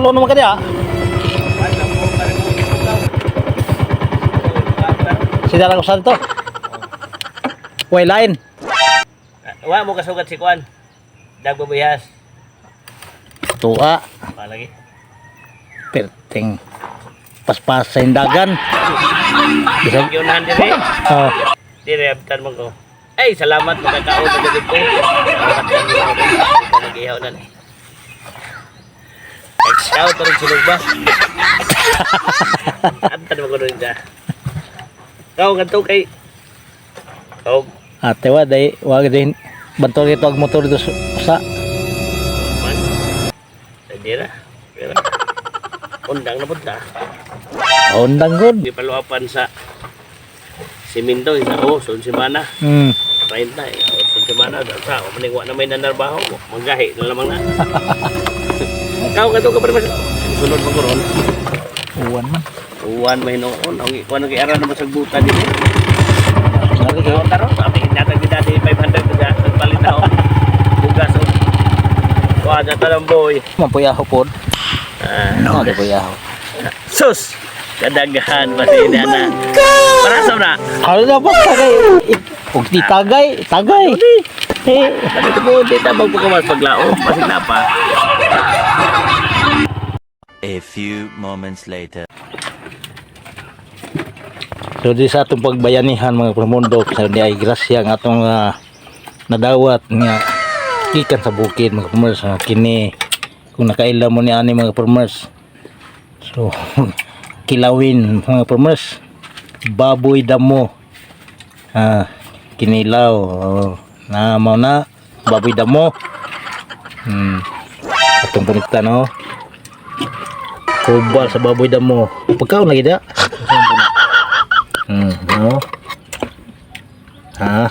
Tulo naman ka diha. Sila lang sa dito. Way lain. Wa mo kasugat si Kwan. Dagbabuyas. Tuwa. Palagi. Perting paspas sa indagan. Bisag, Yun dire. oh, Dire abtan mo ko. Ay, salamat magkakaon na gud ko. Salamat sa inyo. Nag-ihaw na ni. Ikaw pa rin sunog ba? Abtan mo ko rin siya. Ikaw ngadto kay. Ikaw ate wa day wag din bantog ito ang motor dito sa man. Dira. Dira. Undang na punta. Undang gud. Di paluapan sa siminto isa oh, sun semana. 30 eh. Oh, sun semana sa o maning wa na may nanarbaho mo. Manggahi na lamang na. Ikaw kadto ka pa rin mas sunod mo ko ron. Uwan man. Uwan may noon. Ang ikuan ang giara na masagbutan din. Nari Ikaw kayo. taron sabi natag gid dati 500 ka nagpalit na ako. Bugas oh. Kuha na tanang boy. Mampuyaho pod. Ah, No, di puyaho. sus! Kadaghan pa si na. Para sa na. Ano na ba tagay? Ug di tagay, tagay. Eh, Sabi ko, di tabang po kamas paglao. Pasig na pa. A few moments later. So di sa atong pagbayanihan, mga promundo, sa di ay grasya ang atong nadawat nga gikan sa bukid, mga farmers, kini kung nakaila mo ni ani, mga farmers. So kilawin, mga farmers, baboy damo, kinilaw, oh, na mao na baboy damo. Atong punitan, oh, kubal sa baboy damo, pagkaon lagi da. No. Ha?